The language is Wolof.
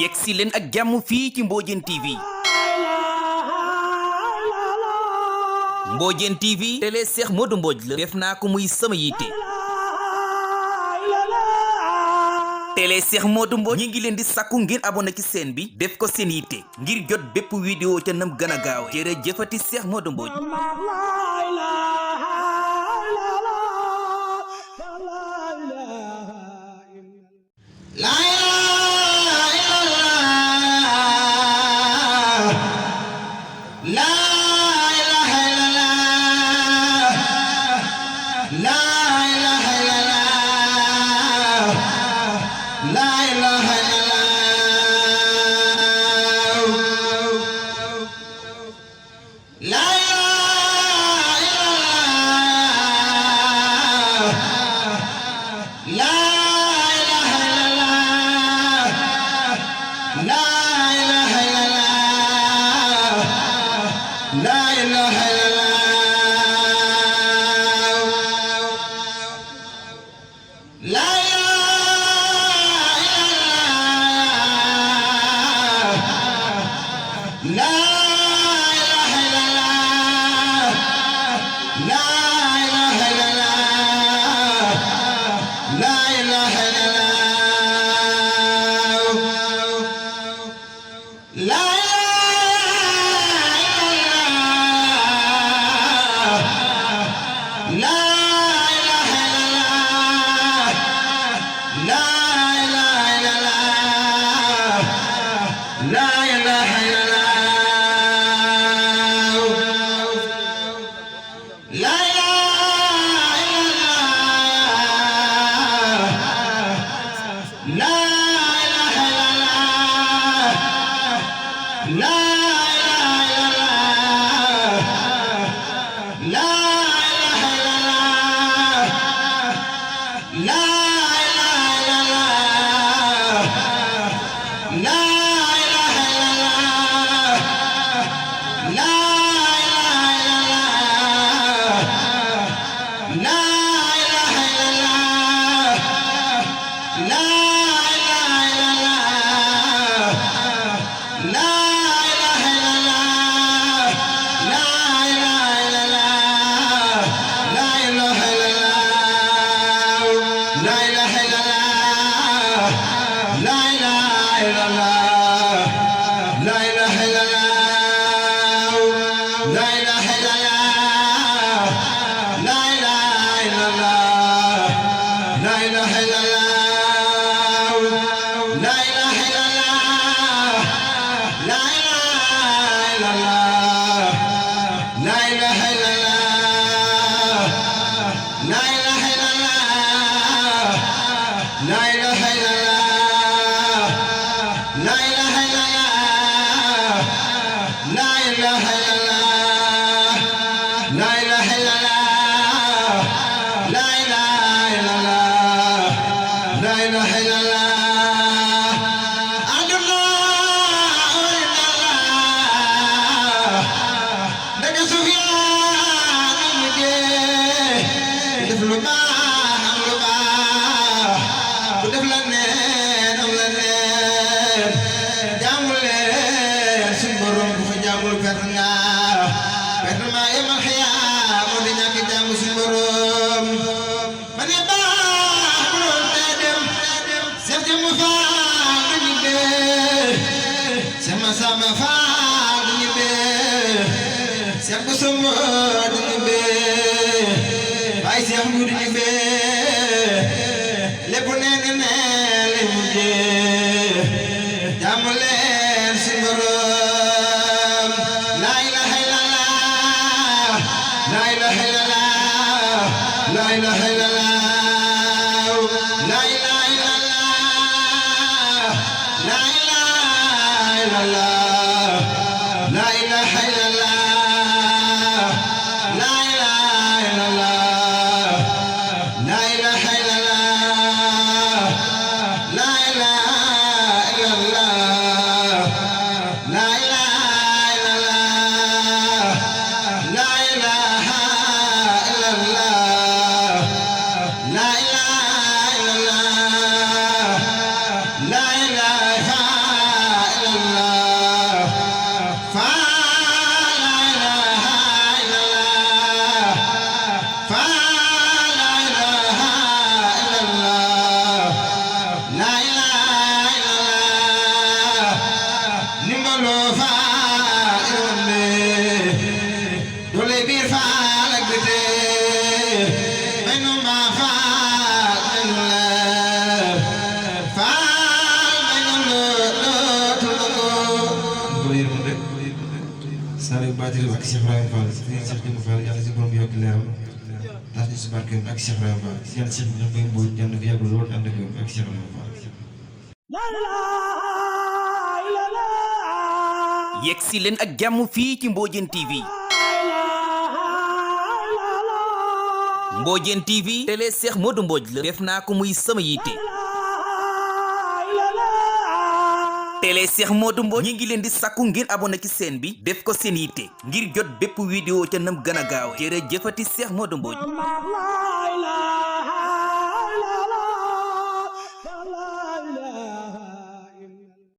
yegsi leen ak jàmm fii ci Mbodiène TV. Mbodiène TV télé Cheikh Modou Mbodj la def naa ko muy sama yitte. télé Cheikh Modou Mbodj ñi ngi leen di sàkku ngir abonné ci chaîne bi def ko seen yitte ngir jot bépp vidéo ca nam gën a gaaw jërëjëfati Cheikh Modou Mbodj. La ilaha illallah gërëm ak Cheikh Ibrahima Fall Serigne Cheikh Jëmb Fall yàlla si borom yokk leeram tax ñu si barkeem ak Cheikh Ibrahima Fall si yàlla Cheikh bi ñoom bay mbooj yàlla fi yàggul lool ànd ak Cheikh Ibrahima Fall. yegg si leen ak jàmm fii ci Mbodiène TV. Mbodiène TV télé Cheikh Modou Mbodj la def naa ko muy sama yitte. télé Cheikh Modou Mbodj ñi ngi leen di sakku ngeen abonné ci chaîne bi def ko seen yitte ngir jot bépp vidéo ca nam gën a gaaw jërëjëfati Cheikh Modou Mbodj.